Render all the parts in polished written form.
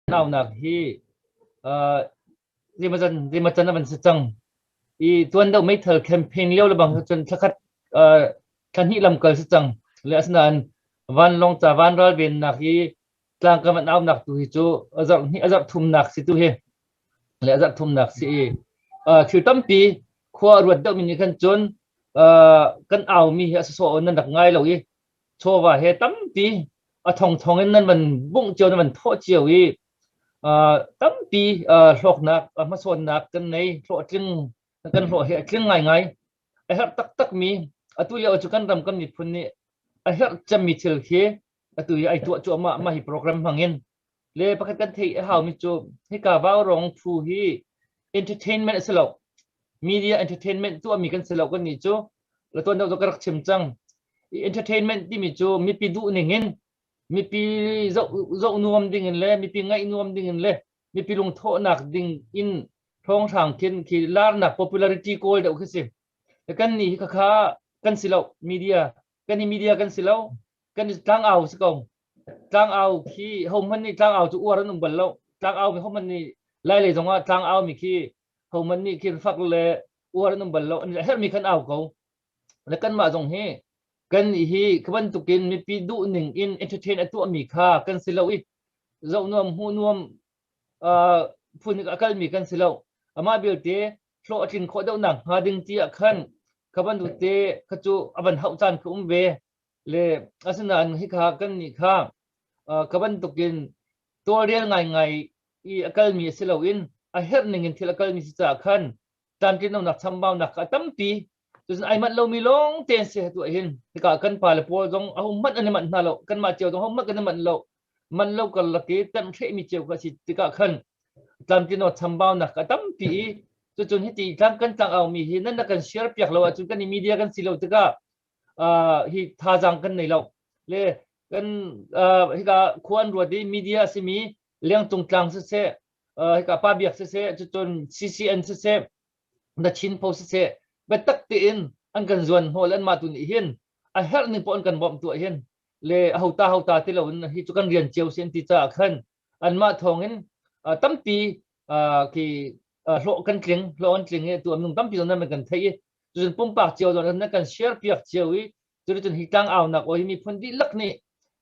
Naunak hi zeimawcan a van si cang i tuan deuh meithal campaign lio lebang cun thlakhat thlahnih lamkal si cang le asinain vanlawng ca vanral vennak i tlangkam an aunak tu hi cu a zarh hnih a zarh thumnak si tu hi le a zarh thumnak si i thil tampi khua a ruat deuhmi nih khan cun kan aumi hi a sawsawh nan rak ngai lo i chawva he tampi a thongthong in nan van bungh cio nan van thawh cio i tampi hlawknak hmasawnnak kan nei hlawhtling kan hlawh hi a tling ngaingai. A herh taktakmi atu lio cu kan ram kan miphun nih a herh cemmi thil khi atu hi ai tuah cuahmah mah hi program hmangin. Le pakhat kan theih a haumi cu hika vaurawng phu hi entertainment a si lo, media entertainment tuahmi kan si lo. Kan nih cu la tuan deuh ka rak chim cang. Entertainment timi cu mipi duh ning in, mipi zoh zoh nuam ding in le mipi ngaih nuam ding in le mipi lungthawhnak ding in thawnghrang khin khi larnak popularity kawl deuh khi si. Kan nih hi khakha kan si lo. Media kan hi media kan si lo, kan i tlangau si ko. Tlangau khi hohmanh nih tlangau cu uar an um bal lo. Tlangau mi hohmanh nih lai lei zongah tlangau mi khi hohmanh nih khin fak le uar an um bal lo. An herhmi khan au ko. Le kanmah zong hi kan nih hi ka bantukin mipi duh ning in entertain a tuahmi kha kan si lo i zoh nuam hmuh nuam phun a kalmi kan si lo. Amah belte hlawh a tlin khawh deuh nak hnga ding ti ah khan kha bantuk te kha cu a van hauh caan kha um ve. Le asinain hika kan nih kha ka bantukin tawlrel ngaingai i a kalmi a si loin a herh ning in thil a kalmi si caah khan tlamtlinlonak chambaunak kha a tampi. Cucun ai manh lomi lawng te an si tu hin. Hika kan pa le pawl zong a hum hmanh an i manh hna lo, kanmah cio zong hum hmanh kan i manh lo. Man lo karlak i tanh mi cio kha si tikah khan tlamtlino chambaunak a tampi i cucun hiti tlang kan tlang aumi hi nan na kan share piak lo ahcun kan i media kan si lo tikah hi thazaang kan nei lo. Le kan hika khua an ruat i media a simi lengtung tlang siseh, hika pa biak siseh, cucun CCN siseh, na Chin Post siseh, biatak tein an kan zuan hnawh le anmah tu nih hin a herh ning poh an kan bawmh tuah hin le hota hota ti loin hi cu kan rian cio si an ti caah khan anmah thawngin tampi khi hlawh kan tling, hlawh an tling i tu minung tampi zong nan kan theih i cun pumpak cio zong nan kan share piak cio i cuticun hi tlang aunak aw hi miphun dihlak nih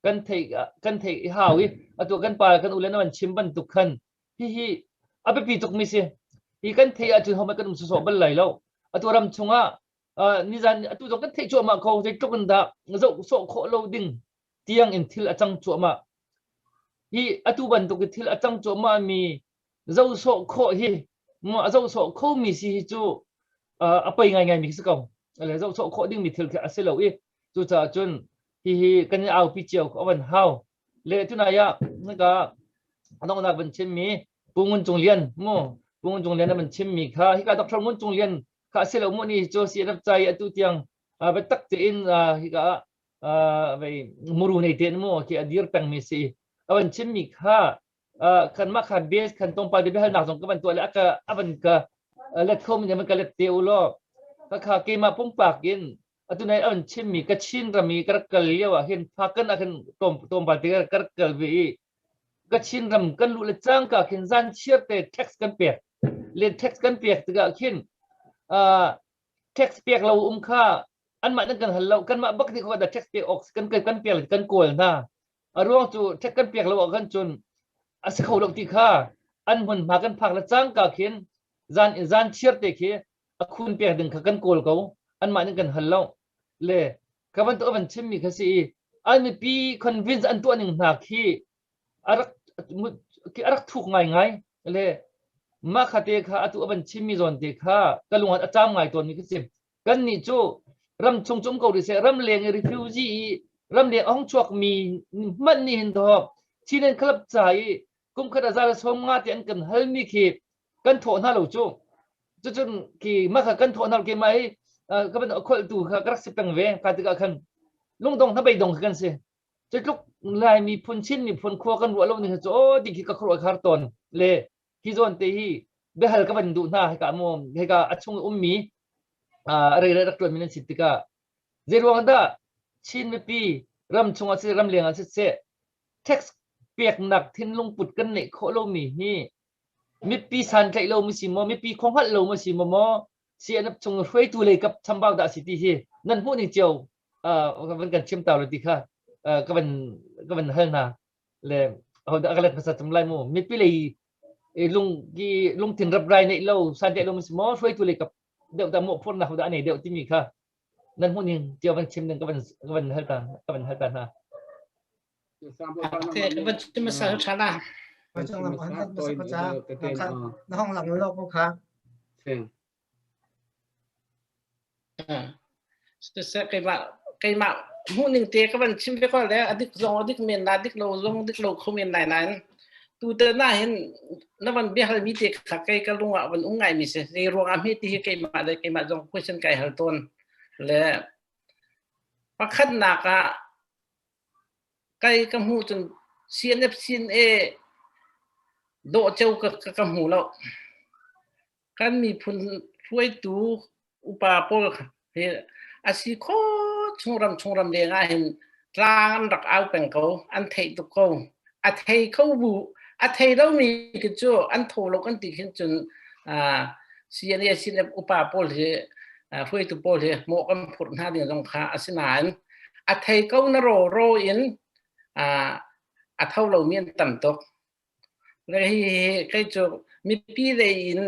kan theih kan theih i hau i atu kan pa kan ule nan chim bantuk khan hihi a biapi tukmi si. Hi kan theih ahcun hohmanh kan um sawsawh bal lai lo. Atu ram chungah nizan atu zong kan theih cuahmah ko, zeitluk in dah zoh sawh khawh lo ding tiang in thil a cang cuahmah. Hi atu bantuk i thil a cang cuahmah mi zoh sawh khawh hi a zoh sawh kho mi si hi cu a poi ngaingai mi si ko. Le zoh sawh khawh ding mi thil khi a si lo i cucaah cun hihi kan i aupi cio a van hau. Le tunai ah ka donghnak van chimmi Pu Ngun Cung Lian mu, Pu Ngun Cung Lian a van chimmi kha hika Dr. Ngun Cung Lian kha a si lo mu ni cu CNF ca i atu tiang biatak tein hika ah vei muru nei te mu khi a dir pengmi si a van chimmi kha kanmah kha base khan tlawmpal te biahalnak zong ka van tuah le aka a van ka let kho mi van ka let te u law kha keimah pumpak in atu nai an chimmi Kachin ram i ka rak kal lio ah hin Phakan ah khin tlawmpal te ka rak kal ve i Kachin ram kan luh le cangka khin zan chiar te tax kan pek le tax kan pek tikah khin tax pek lo um kha anmah nan kan hal lo, kanmah bak nih kha tax pek awk kan kan pek le kan kawl hna. A ruang cu tax kan pek lo ah khan cun a si kho lo ti kha an hmunhma kan phak le cangka khin zan zan chiar te khi a khun pek ding kha kan kawl ko, anmah nih kan hal lo. Le ka bantuk a van chimmi kha si i an mipi convince an tuah ning hna khi a rak a rak thuk ngaingai. Le mah kha te kha atu a van chimmi zawn te kha ka lung a caam ngai tawnmi kha si. Kan nih cu ram chung cu um ko rih seh, ram leng i refugee i ram leng a hung chuakmi hmanh nih hin dawh Chin and Club ca i kum khat a za le 50 te an kan halmi khi kan thawh hna lo cu. Cucun khi mah kha kan thawh hna lo ke mah hi ka ban kholhtu kha ka rak si peng ve ka tikah khan lungdong hnabeidong khi kan si. Cutluk Lai miphun, Chin miphun khua kan ruah lo ning cu aw ti khi ka khuaruah khar tawn. Le hi zawn te hi biahal ka van duh hna hika mu hika a chung ummi rei rak tuan mi nan si tikah zei ruang dah Chin mipi ram chung ah siseh, ram leng ah siseh tax Peknak thinlung put kan neih khawh lomi hi mipi santlaih lo mi si maw, mipi khuahngalh lo ma si maw maw, CNF chung hruaitu lei kap chambau dah si ti hi nan hmuh ning cio van kan chim ta lo ti kha ka van ka van hal hna le hodah ka let hmasa cem lai mu. Mipi lei lung ki lungthin raprai neih lo santlaih lo ma si maw, hruaitu lei kap deuh dah mawhphurhnak hodah a nei deuh timi kha nan hmuh ning cio van chim ding ka van hal ta hna. Van chim hmasa tha la. Na hong lang lo ko kha. Siseh keimah keimah hmuh ning te ka van chim ve ko le adik zong adik men la dik lo zong dik lo kho men lai nain tu te na hin na van biahal mi te kha kei ka lung ah van um ngai mi si zei ruang ah hme ti hi keimah le keimah zong question kai hal tawn le pakhatnak ah Kai ka hmuh cun CNF CNA dawh ceu ka, ka, ka hmu lo. Kan miphun hruaitu upa pawl hi a si kho chung ram chung ram leng ah hin tlang an rak au peng ko, an theih tuk ko. A thei kho bu, a thei lomi khi cu an tho lo kan ti khin cun CNA CNF upa pawl hi hruaitu pawl hi mawh kan phurh hna ding zong kha asinain a thei ko na ro ro in a tho lomi an tam tuk. Le hi kei cu mipi lei in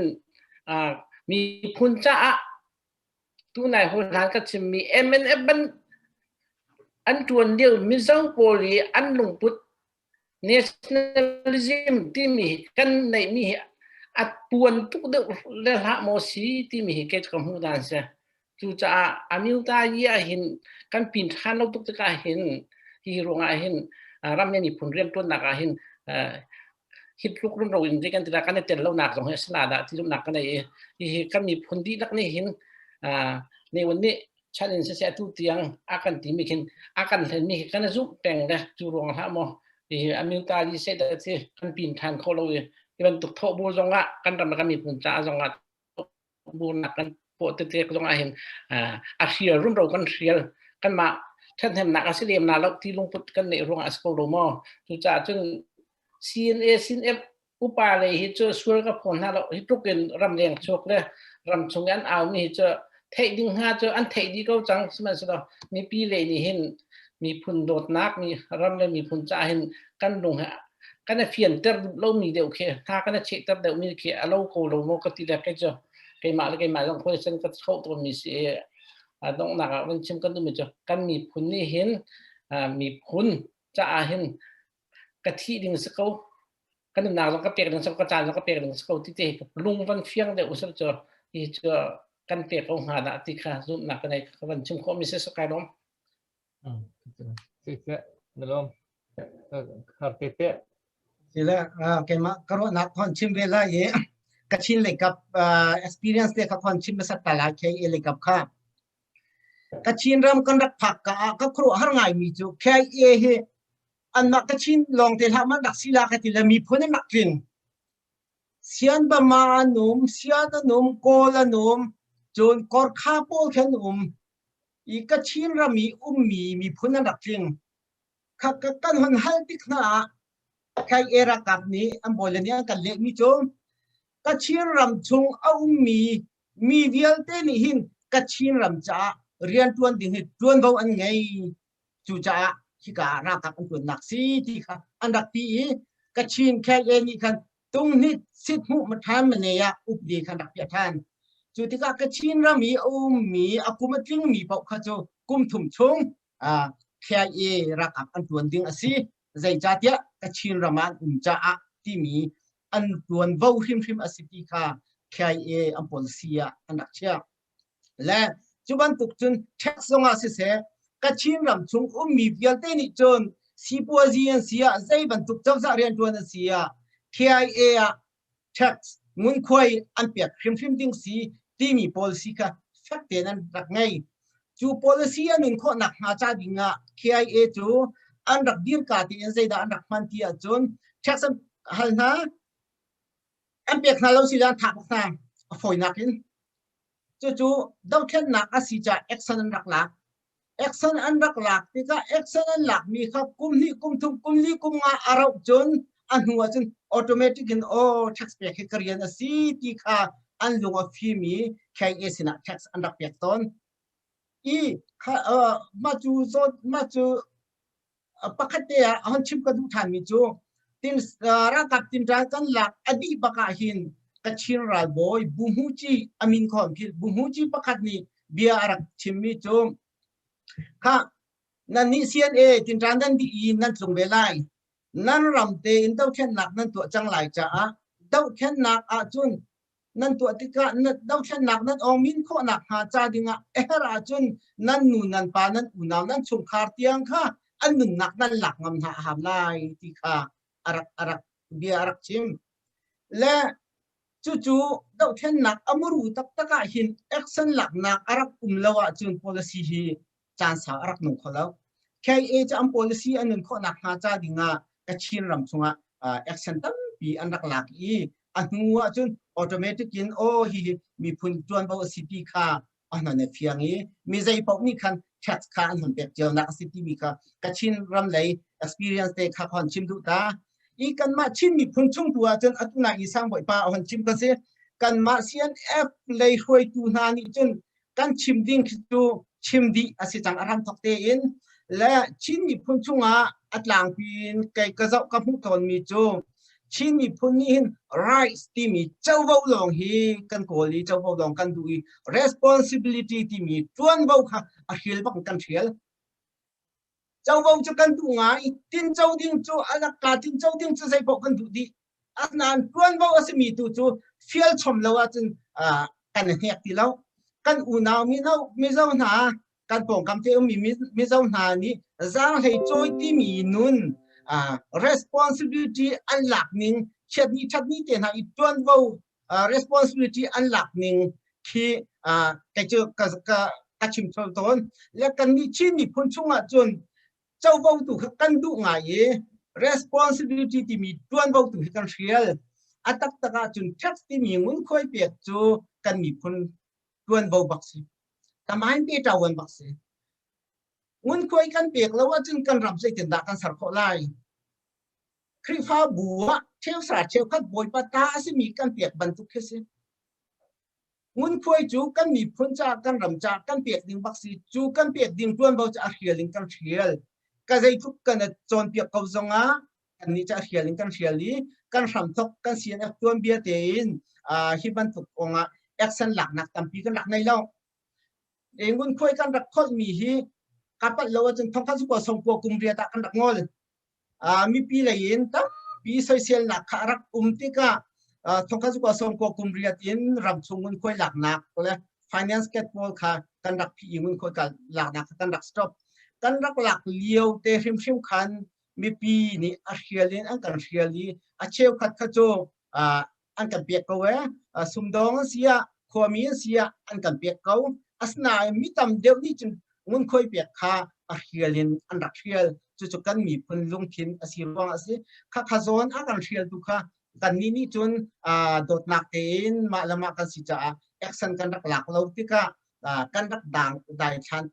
miphun caah tunai hlan ka chimmi MNF ban an ṭuan lio Mizo pawl i an lungput nationalism timi kan neihmi hi a tuan tuk deuh le hlah maw si timi hi kei ka hmuh dan si. Cucaah Amyota yi ah hin kan pin ṭhan lo tuk tikah hin hi ruangah hin ram le miphun rianṭuannak ah hin hi tluk rumro in kan ti kan i tel lonak zong hi a si la dah ti zumhnak ka nei i hihi kan miphun dihlak nih hin Ne Win nih chan in siseh atu tiang a kan timi khin a kan hlenmi khi kan i zumh peng le cu ruang hlah maw hi Amyota yi seh dah ti kan pin ṭhan kho lo i hi bantuk thawhbur zongah kan ram le kan miphun caah zongah burnak kan pawh tete zong ah hin a hrial rumro kan hrial kanmah ṭhathnemnak a si lem na lo ti lungput kan neih ruangah a si ko lo maw? Cucaah cun CNA CNF upa lei hi cu sual ka phaw hna lo. Hi tluk in ramleng chuak le ramchung i an aumi hi cu theih ding hnga cu an theih dih ko cang. Sihmanhsehlaw mipi lei nih hin miphun dawtnak mi ram le miphun caah hin kan lung he kan i fianter duh lomi deuh khi hna kan i chehter deuhmi khi a lo ko lo maw ka ti le kei cu keimah le keimah zong khuaisen ka choh tawnmi si i a donghnak ah van chim kan duhmi cu kan miphun nih hin miphun caah hin ka thih ding si ko, ka nunnak zong ka pek ding si ko, ka caan zong ka pek ding si ko ti te lung van fiang deuh usih cu hi cu kan pek ko hnga dah ti kha zumhnak ka nei ka van chim khawhmi si kai lawm. Siseh, na lawm. Har te te. Sile, keimah ka ruahnak thon chim ve lai i Kachin lei kap experience te kha thon chim hmasat ta lai KA lei kap kha. Kachin ram kan rak phak ka ah ka khuaruah har ngai mi cu KA hi anmah Kachin lawng te hlah man rak si la ka ti le miphun an rak tling. Sian Bama an um, Sian an um, Kawl an um, cun Korkha pawl khi an um. I Kachin ram i ummi miphun an rak tling. Kha kan hon hal tik hna ah KA ralkap nih an bawile nih an kan lehmi cu Kachin ram chung a ummi mi vialte nih hin Kachin ram caah rianṭuan ding hi ṭuanvo an ngei. Cucaah hika ah ralkap an ṭuannak si ti kha an rak ti i Kachin KA nih khan tunghnih sithmuh mathan mane ah updi khan rak piah ṭhan. Cu tikah Kachin ram i a ummi a kum a tlingmi paoh kha cu kum thum chung KIA ralkap an ṭuan ding a si. Zeicahtiah Kachin ram ah an um caah timi an ṭuanvo hrimhrim a si ti kha KIA an policy ah an rak chiah. Le cu bantuk cun tax zongah siseh Kachin ram chung ummi vialte nih cun sipuazi an si ah zei bantuk cozah rianṭuan an si ah KIA ah tax ngunkhuai an pek hrimhrim ding si timi policy kha fek tein an rak ngei. Cu policy a nun khawhnak hnga ca ding ah KIA cu an rak dirka tein zeidah an rak hman ti ahcun tax an hal hna, an pek hna lo si le an thah bak hna a fawinak in. Cucu dothlennak a si caah action an rak lak. Action an rak lak tikah action an lakmi kha kum hnih kum thum kum li kum nga a rauh cun a hnu ahcun automatic in oh tax pek hi ka rian a si ti kha an lung a fim i KA sinah tax an rak pek tawn. I kha mah cu mah cu pakhat te ah hon chim ka duh ṭhanmi cu tin ralkap tinṭan kan lak a dih bak ah hin Kachin ralbawi Buhmuci amin kha an philh. Buhmuci pakhat nih bia a rak chimmi cu kha nan nih CNA tinṭan nan dih i nan tlung ve lai. Nan ram tein dothlennak nan tuah cang lai caah dothlennak ahcun nan tuah tikah dothlennak nan awngmin khawhnak hnga ca dingah a herh ahcun nan nu nan pa nan unau nan chungkhar tiang kha an nunnak nan lak ngam hna a ham lai ti kha a rak a rak bia a rak chim. Le cucu dohthlennak a muru taktak ah hin action laknak a rak um lo ahcun policy hi caan sau a rak nung kho lo. KA cu an policy an nun khawhnak hnga ca dingah Kachin ram chungah action tampi an rak lak i a hnu ahcun automatic in aw hi miphun tuanvo a si ti kha a hnan a fiang i mi zei paoh nih khan tax kha an hon pek cio nak a si timi kha Kachin ram lei experience te kha hon chim duh ta. I kanmah Chin miphun chung tu ahcun atu na i sang bawipa a hon chim ka si. Kanmah CNF lei hruaitu hna nih cun kan chim ding khi cu chim dih a si cang a hram thok tein le Chin miphun chungah a tlangpi in kei ka zoh ka hmuh tawnmi cu Chin miphun nih hin rights timi covo lawng hi kan kawl i covo lawng kan duh i responsibility timi ṭuanvo kha a hrial bak in kan hrial. Covo cu kan duh ngai tinco ding cu a lakka tinco ding cu zeipaoh kan duh dih. Asinain ṭuanvo a simi tu cu fial chom lo ahcun kan i hnek ti lo. Kan unau mino Mizo hna kan pawngkam te ummi Mizo hna nih zaanghlei cawi timi nun responsibility an lak ning chiatni ṭhatni te hna i ṭuanvo responsibility an lak ning khi kei cu ka ka chim tawn. Le kannih Chin miphun chungah cun covo tu kha kan duh ngai i responsibility timi ṭuanvo tu hi kan hrial. A taktak ahcun tax timi ngunkhuai pek cu kan miphun ṭuanvo bak si. Tamain pe ṭawan bak si. Ngunkhuai kan pek lo ahcun kan ram zeitindah kan ser khawh lai? Khrihfabu ah cheuhra cheukhat Bawipa ta a simi kan pek bantuk khi si. Ngunkhuai cu kan miphun caah kan ram caah kan pek ding bak si. Cu kan pek ding ṭuanvo cu a hrial in kan hrial. Ka zeitluk kan cawnpiak ko zongah kannih cu a hrial in kan hrial i kan hramthok kan CNF tuanbia tein hi bantuk kongah action laknak tampi kan rak nei lo. Ngunkhuai kan rak kholhmi hi ka palh lo ahcun thongkhat sukua songkua kum riat ah kan rak ngol. Mipi lei in tampi soiselnak kha a rak um tikah thongkhat sukua songkua kum riat in ramchung ngunkhuai laknak le finance cat pawl kha kan rak phih i ngunkhuai laknak kha kan rak stop. Kan rak lak lio te hrimhrim khan mipi nih a hrial in an kan hrial i a cheukhat kha cu an kan pek ko ee. Sumdawng an si ah khuami an si ah an kan pek ko. Asinain mi tam deuh nih cun ngunkhuai pek kha a hrial in an rak hrial. Cucu kan miphun lungthin a si ruang a si. Khakha zawn a kan hrialtu kha kannih nih cun dawtnak tein mah le mah kan si caah action kan rak lak lo tikah kan rak dang daithlan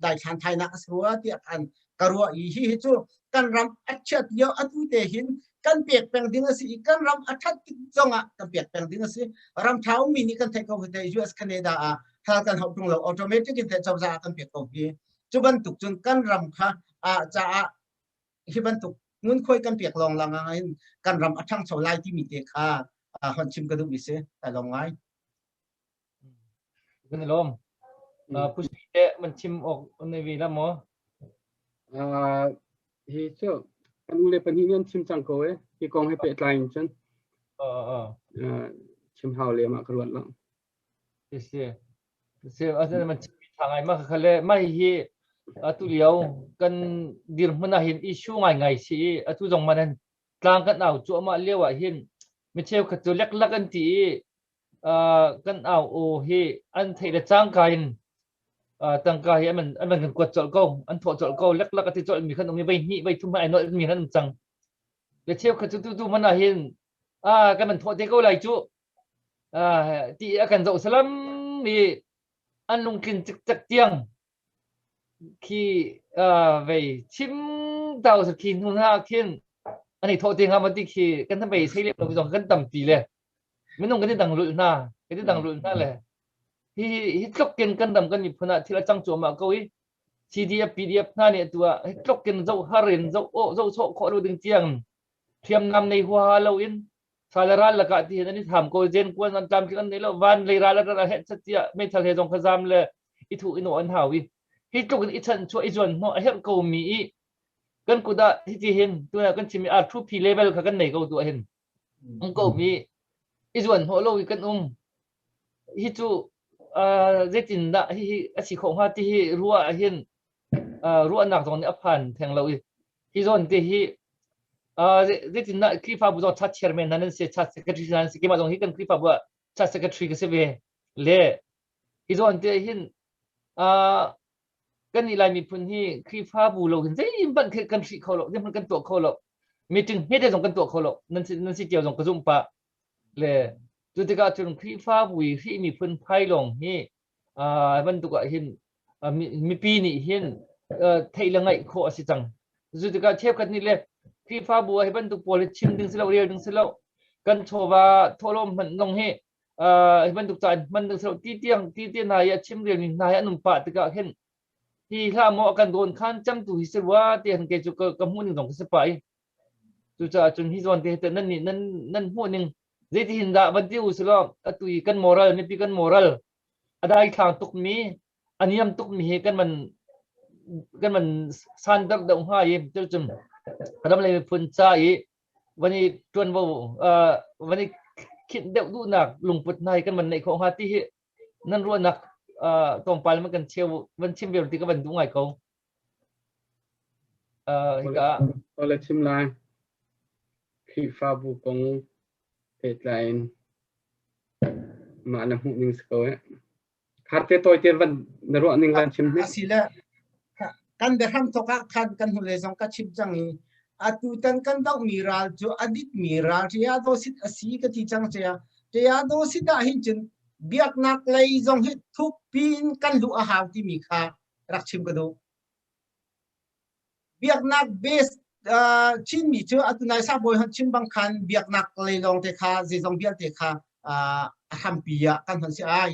daithlan thainak a si rua tiah khan ka ruah i hihi cu kan ram a chiat lio atu te hin kan pek peng ding a si i kan ram a ṭhat tik zongah kan pek peng ding a si. Ram ṭha ummi nih kan theih ko hi te US Canada ah hal kan hauh ṭung lo, automatic in te cozah ah kan pek ko hi. Cu bantuk cun kan ram kha caah hi bantuk ngunkhuai kan pek lawng lang in kan ram a ṭhangcho lai timi te kha hon chim ka duhmi si. Ta lawng ngai. Kan i lawm. Pu Sui teh man chim awk nei ve la maw? Hi cu kan u le pahnih nih an chim cang ko e. Hi kong he pehtlai in cun. Chim hau le mah ka ruat lo. Si si. Si asan man chim tha ngai ma kha le ma hi atu lio kan dirhmun ah hin issue ngai ngai si i atu zong man tlang kan au cuahmah lio ah hin mi cheukhat cu leklak an ti i kan au aw hi an theih le cangka in tangka hi an an kan kuat colh ko, an thawh colh ko. Leklak a ti colh mi khan um i vei hnih vei thum ai nolh mi khan um cang. Le cheukhat cu tu tu man ah hin kan man thawh te ko lai cu ti a kan zoh salam i an lungtlin cikcek tiang. Khi vei chim tau sa khi hnu hna khin an i thawh te hnga maw ti khi kan vei sei lem lo zong kan tampi le minung kan i dang lulh hna kan i dang lulh hna le hi hi tluk kin kan ram kan miphun ah thil a cang cuahmah ko i CDF PDF hna nih atu ah hi tluk kin zoh har in zoh awh zoh sawh khawh lo ding tiang hriamnam nei huaha lo in sal ral lakah ti hin an i tham ko zen kuan an tlamtling an nei lo van lei ral an het chat tiah meithal he zong kha zam le i thu i nawh an hau i hi tluk in i chan chuah i zuan hnawh a herh ko mi i kan kut ah hiti hin tuna kan chim i R2P level kha kan nei ko tu ah hin um ko mi i zuan hnawh lo i kan um hi cu zeitin dah hi hi a si khawh hnga ti hi ruah ah hin ruahnak zong nih a phan theng lo i hi zawn te hi zeitin dah Khrihfabu zong church chairman hna nan si church secretary hna nan si keimah zong hi kan Khrihfabu ah church secretary ka si ve le hi zawn te hin kan nih Lai miphun hi Khrihfabu lo hin zeihmanh kan hrih kho lo zeihmanh kan tuah kho lo meeting hmete zong kan tuah kho lo nan si nan si cio zong ka zumh pah le cu tikah cun Khrihfabu i hrih miphun phai lawng hi bantuk ah hin mipi nih hin theih le ngaih khawh a si cang cu tikah cheukhat nih le Khrihfabu ah hi bantuk pawl hi chim ding si lo rel ding si lo kan chawva thawhlawm hmanh zong hi hi bantuk ca hman ding si lo ti tiang ti ti hna hi a chim rel mi hna hi an um pah tikah khin hi hlah maw a kan dawn khan cangtu hi si rua ti han kei cu ka hmuh ning zong ka si pah i cucaah cun hi zawn te hi nan nih nan nan hmuh ning zeiti hin dah van ti u silaw atu i kan moral mipi kan moral a dai thlang tuk mi a niam tuk mi hi kan man kan man san deuh deuh hnga i cucun ram le miphun ca i van i ṭuanvo van i khinh deuh duhnak lungput hna hi kan van neih khawh hnga ti hi nan ruahnak tlawmpal man kan cheu van chim ve ti ka van duh ngai ko. Hika Ole chim lai. Khrihfabu kong pehtlai in mah na hmuh ning si ko eh. Kharte tawi te van na ruah ning van chim hnik. Asile kan biahram thok ah khan kan hnulei zong ka chim cang i atu tan kan doh mi ral cu a dik mi ral ṭia do sit a si ka ti cang cia ṭia do sit ah hin cun biaknak lei zong hi thuk piin kan luh a hau timi kha rak chim ka duh. Biaknak base Chinmi cu atu nai bawi hon chim bang khan biaknak lei lawng te kha zeizong vialte kha a hrampi ah kan hon si ai.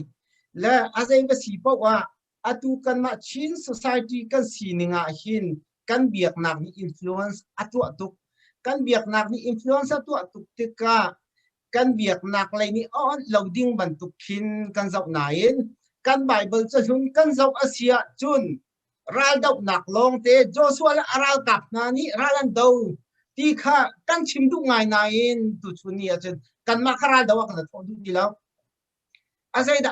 Le a zei va si paoh ah atu kanmah Chin society kan sining ah hin kan biaknak nih influence a tuah tuk. Kan biaknak nih influence a tuah tuk tikah kan biaknak lei nih a onh lo ding bantuk khin kan zoh nain kan Bible cahlun kan zoh a si ahcun raldohnak lawngte Joshua le a ralkap hna nih ral an do ti kha kan chim duh ngai nain tuchun ni ahcun kanmah kha ral do ah kan thawh duh ti lo. A zeidah